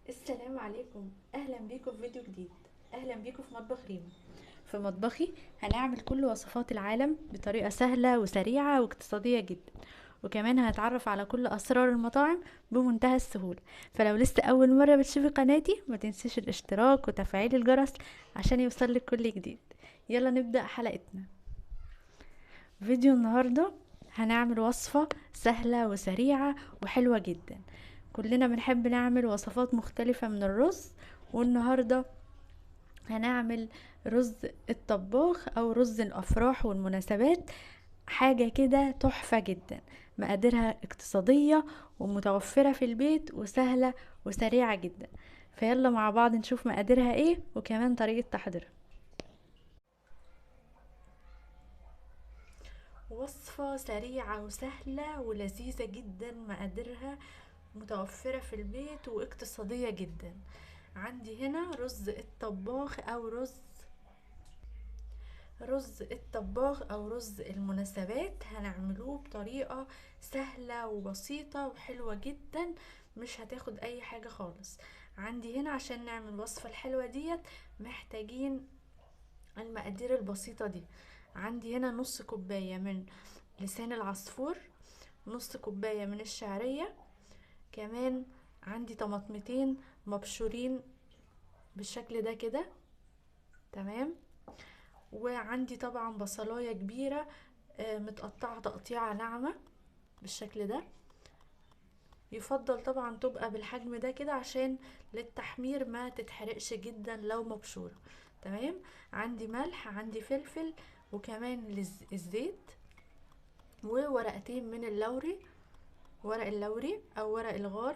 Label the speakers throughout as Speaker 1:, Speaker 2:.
Speaker 1: السلام عليكم، اهلا بيكم في فيديو جديد. اهلا بيكم في مطبخ ريما. في مطبخي هنعمل كل وصفات العالم بطريقة سهلة وسريعة واقتصادية جدا، وكمان هنتعرف على كل اسرار المطاعم بمنتهى السهولة. فلو لسه اول مرة بتشوفي قناتي ما تنسيش الاشتراك وتفعيل الجرس عشان يوصلك كل جديد. يلا نبدأ حلقتنا. فيديو النهاردة هنعمل وصفة سهلة وسريعة وحلوة جدا. كلنا بنحب نعمل وصفات مختلفة من الرز، والنهاردة هنعمل رز الطباخ او رز الافراح والمناسبات، حاجة كده تحفة جدا، مقاديرها اقتصادية ومتوفرة في البيت وسهلة وسريعة جدا. فيلا مع بعض نشوف مقاديرها ايه وكمان طريقة تحضيرها. وصفة سريعة وسهلة ولذيذة جدا، مقاديرها متوفرة في البيت واقتصادية جدا. عندي هنا رز الطباخ او رز الطباخ او رز المناسبات، هنعملوه بطريقة سهلة وبسيطة وحلوة جدا، مش هتاخد اي حاجة خالص. عندي هنا عشان نعمل الوصفة الحلوة ديت محتاجين المقادير البسيطة دي. عندي هنا نص كوباية من لسان العصفور، نص كوباية من الشعرية، كمان عندي طماطمتين مبشورين بالشكل ده كده، تمام. وعندي طبعا بصلايه كبيرة متقطعه تقطيعه ناعمة بالشكل ده، يفضل طبعا تبقى بالحجم ده كده عشان للتحمير ما تتحرقش جدا لو مبشوره، تمام. عندي ملح، عندي فلفل، وكمان الزيت، وورقتين من اللوري، ورق اللوري او ورق الغار.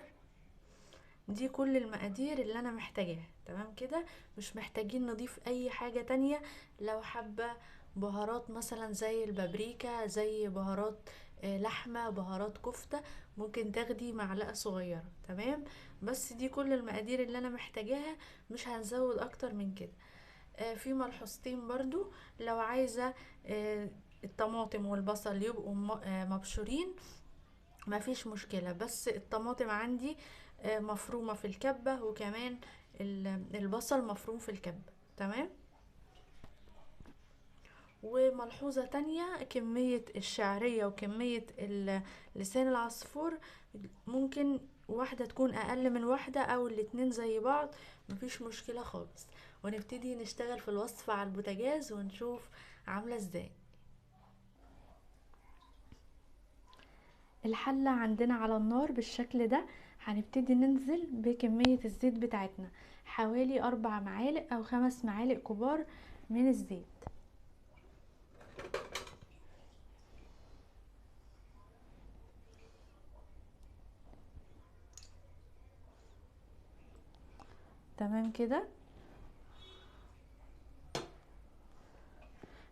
Speaker 1: دي كل المقادير اللي انا محتاجاها، تمام كده. مش محتاجين نضيف اي حاجة تانية. لو حابة بهارات مثلا زي البابريكا، زي بهارات لحمة، بهارات كفتة، ممكن تاخدي معلقة صغيرة، تمام. بس دي كل المقادير اللي انا محتاجاها، مش هنزود اكتر من كده. في ملحوظتين برضو، لو عايزة الطماطم والبصل يبقوا مبشورين ما فيش مشكلة، بس الطماطم عندي مفرومة في الكبة، وكمان البصل مفروم في الكبة، تمام. وملحوظة تانية، كمية الشعرية وكمية لسان العصفور ممكن واحدة تكون اقل من واحدة او الاتنين زي بعض، مفيش مشكلة خالص. ونبتدي نشتغل في الوصفة على البوتاجاز ونشوف عاملة ازاي. الحلة عندنا على النار بالشكل ده. هنبتدي ننزل بكمية الزيت بتاعتنا، حوالي 4 معالق او 5 معالق كبار من الزيت. تمام كده.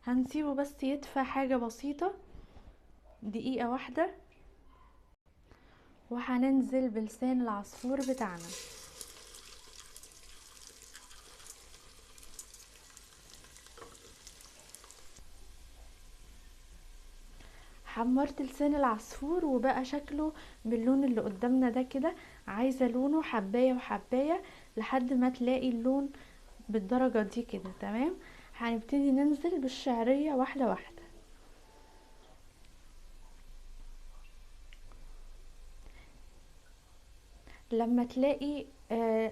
Speaker 1: هنسيبه بس يدفى حاجة بسيطة، دقيقة واحدة، وهننزل بلسان العصفور بتاعنا. حمرت لسان العصفور وبقى شكله باللون اللي قدامنا ده كده. عايزة لونه حباية وحباية لحد ما تلاقي اللون بالدرجة دي كده، تمام. هنبتدي ننزل بالشعرية واحدة واحدة. لما تلاقي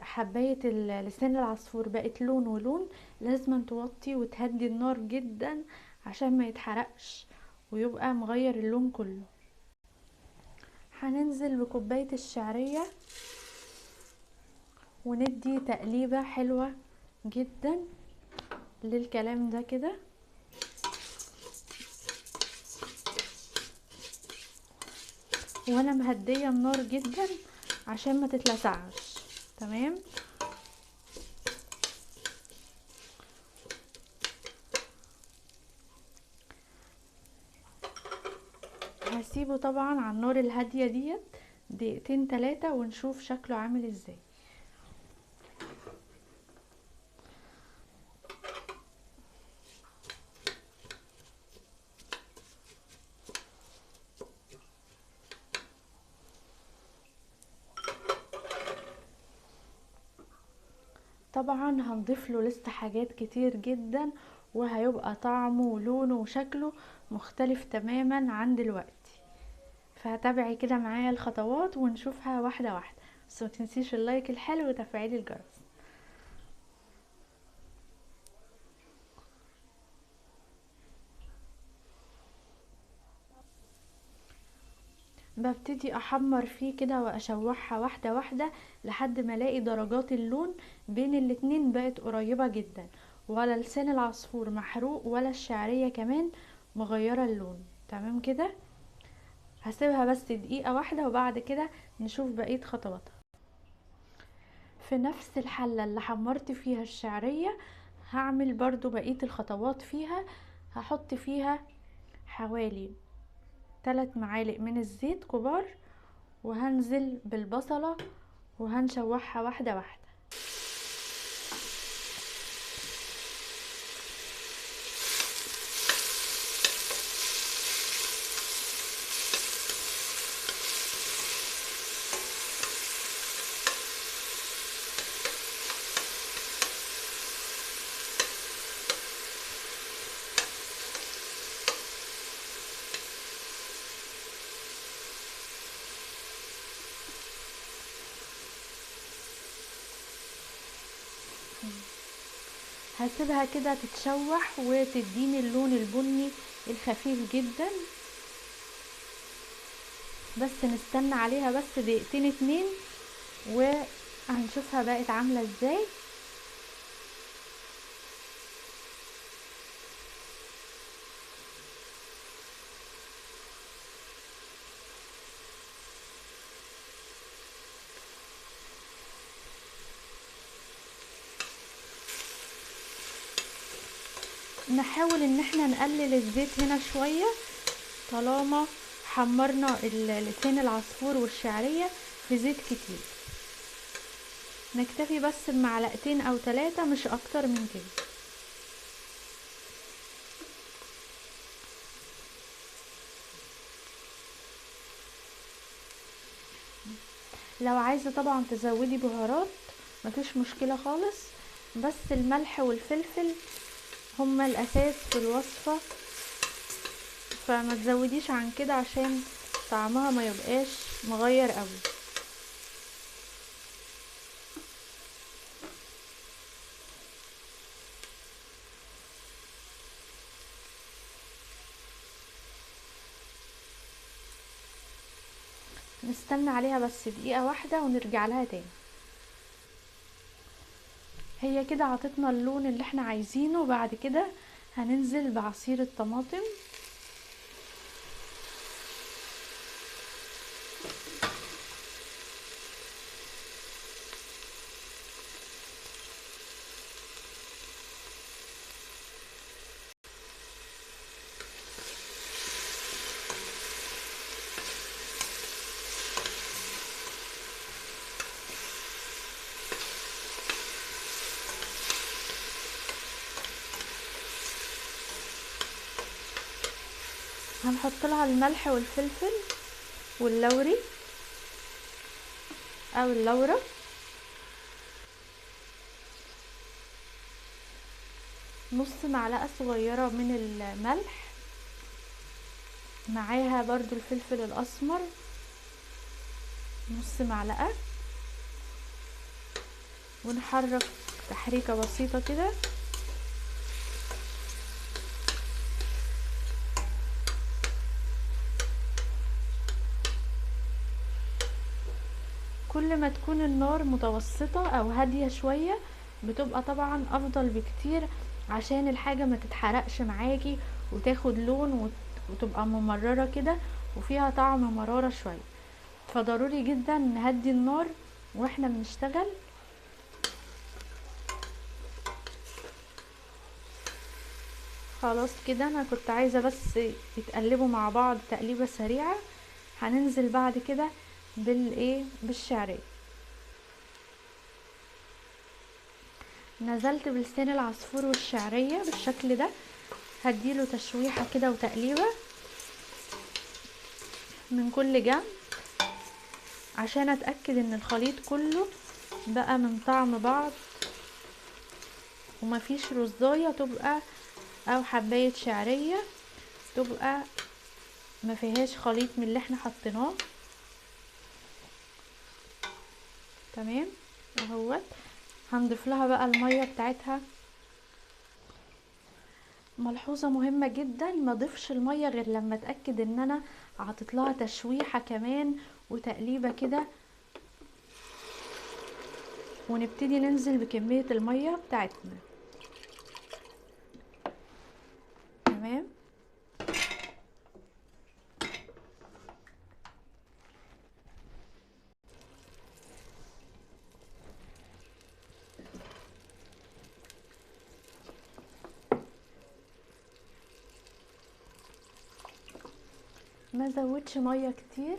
Speaker 1: حباية لسان العصفور بقت لون ولون، لازم توطي وتهدي النار جدا عشان ما يتحرقش ويبقى مغير اللون كله. هننزل بكوباية الشعرية وندي تقليبة حلوة جدا للكلام ده كده. وانا مهدية النار جدا عشان ما تتلسعش، تمام. هسيبه طبعا على النار الهادية ديت دقيقتين 3 ونشوف شكله عامل ازاي. طبعا هنضيف له لسه حاجات كتير جدا، وهيبقى طعمه ولونه وشكله مختلف تماما عن دلوقتي. فهتابعي كده معايا الخطوات ونشوفها واحدة واحدة، بس ما تنسيش اللايك الحلو وتفعيل الجرس. ببتدي احمر فيه كده واشوحها واحدة واحدة لحد ما الاقي درجات اللون بين الاتنين بقت قريبة جدا، ولا لسان العصفور محروق ولا الشعرية كمان مغيرة اللون. تمام كده، هسيبها بس دقيقة واحدة وبعد كده نشوف بقية خطواتها. في نفس الحلة اللي حمرت فيها الشعرية هعمل برضو بقية الخطوات فيها. هحط فيها حوالي 3 معالق من الزيت كبار، وهنزل بالبصلة وهنشوحها واحدة واحدة. هسيبها كده تتشوح وتديني اللون البني الخفيف جدا، بس نستنى عليها بس دقيقتين 2 وهنشوفها بقت عاملة ازاي. نحاول ان احنا نقلل الزيت هنا شوية طالما حمرنا لسان العصفور والشعرية في زيت كتير، نكتفي بس بمعلقتين او 3 مش اكتر من كده. لو عايزة طبعا تزودي بهارات مفيش مشكلة خالص، بس الملح والفلفل هما الاساس في الوصفة، فما تزوديش عن كده عشان طعمها ما يبقاش مغير قوي. نستنى عليها بس دقيقة واحدة ونرجع لها تاني. هي كده عطتنا اللون اللي احنا عايزينه. بعد كده هننزل بعصير الطماطم. هنحط لها الملح والفلفل واللوري او اللورة، نص معلقة صغيرة من الملح، معاها برضو الفلفل الاسمر نص معلقة، ونحرك تحريكة بسيطة كده. كل ما تكون النار متوسطة او هادية شوية بتبقى طبعا افضل بكتير، عشان الحاجة ما تتحرقش معاكي وتاخد لون وتبقى ممررة كده وفيها طعم مرارة شوية. فضروري جدا نهدي النار واحنا بنشتغل. خلاص كده انا كنت عايزة بس يتقلبوا مع بعض تقليبة سريعة. هننزل بعد كده بالشعرية. نزلت بلسان العصفور والشعرية بالشكل ده، هديله تشويحة كده وتقليبة من كل جنب عشان اتأكد ان الخليط كله بقى من طعم بعض ومفيش رزاية تبقى او حباية شعرية تبقى ما فيهاش خليط من اللي احنا حطيناه. تمام اهوت. هنضيف لها بقى المية بتاعتها. ملحوظة مهمة جدا، ما اضيفش المية غير لما اتأكد ان انا عطيت لها تشويحة كمان وتقليبة كده، ونبتدي ننزل بكمية المية بتاعتنا. تمام. ما زودش مية كتير.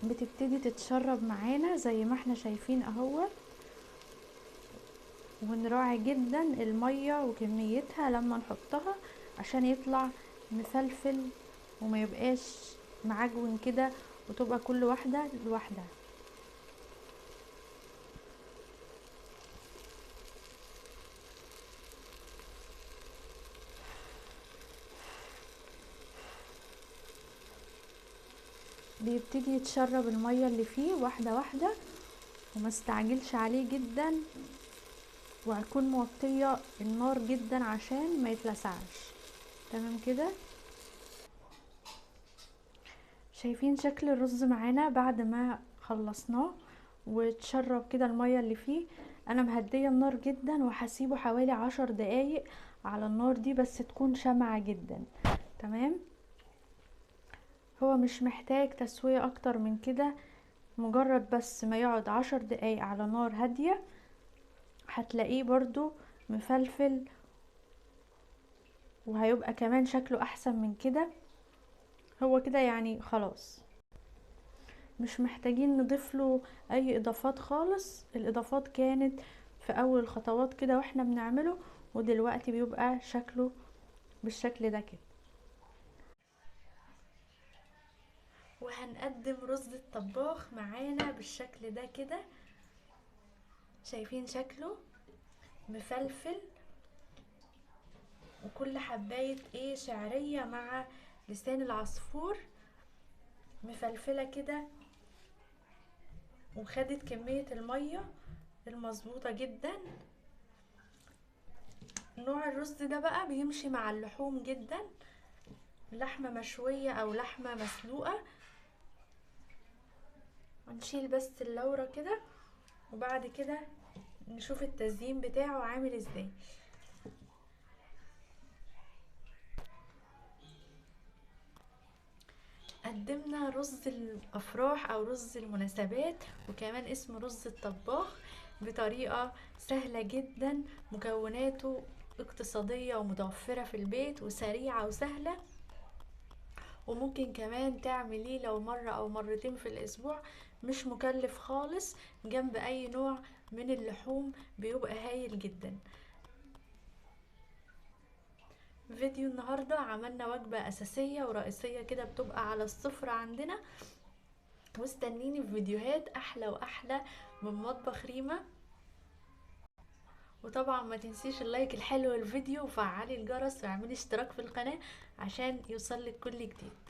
Speaker 1: بتبتدي تتشرب معانا زي ما احنا شايفين اهوت، ونراعي جدا المية وكميتها لما نحطها عشان يطلع مفلفل وما يبقاش معجون كده، وتبقى كل واحدة لوحدها. بيبتدي يتشرب المية اللي فيه واحدة واحدة، وما استعجلش عليه جدا، وهكون موطية النار جدا عشان ما يتلسعش. تمام كده. شايفين شكل الرز معانا بعد ما خلصناه وتشرب كده المية اللي فيه. انا مهدية النار جدا وهسيبه حوالي 10 دقايق على النار دي، بس تكون شمعة جدا. تمام. هو مش محتاج تسوية اكتر من كده، مجرد بس ما يقعد 10 دقايق على نار هادية هتلاقيه برضو مفلفل، وهيبقى كمان شكله احسن من كده. هو كده يعني خلاص مش محتاجين نضيف له اي اضافات خالص. الاضافات كانت في اول خطوات كده واحنا بنعمله، ودلوقتي بيبقى شكله بالشكل ده كده. وهنقدم رز الطباخ معانا بالشكل ده كده. شايفين شكله مفلفل، وكل حباية ايه شعرية مع لسان العصفور مفلفلة كده، وخدت كمية المية المظبوطة جدا. نوع الرز ده بقى بيمشي مع اللحوم جدا، لحمة مشوية او لحمة مسلوقة. هنشيل بس اللورة كده، وبعد كده نشوف التزيين بتاعه عامل ازاي. قدمنا رز الافراح او رز المناسبات، وكمان اسمه رز الطباخ، بطريقة سهلة جدا، مكوناته اقتصادية ومتوفرة في البيت وسريعة وسهلة، وممكن كمان تعمليه لو مرة او مرتين في الاسبوع، مش مكلف خالص، جنب اي نوع من اللحوم بيبقى هايل جدا. فيديو النهاردة عملنا وجبة اساسية ورئيسية كده بتبقى على السفرة عندنا، واستنيني في فيديوهات احلى واحلى من مطبخ ريما. وطبعا ما تنسيش اللايك الحلو للفيديو، وفعلي الجرس، واعملي اشتراك في القناة عشان يوصلك كل جديد.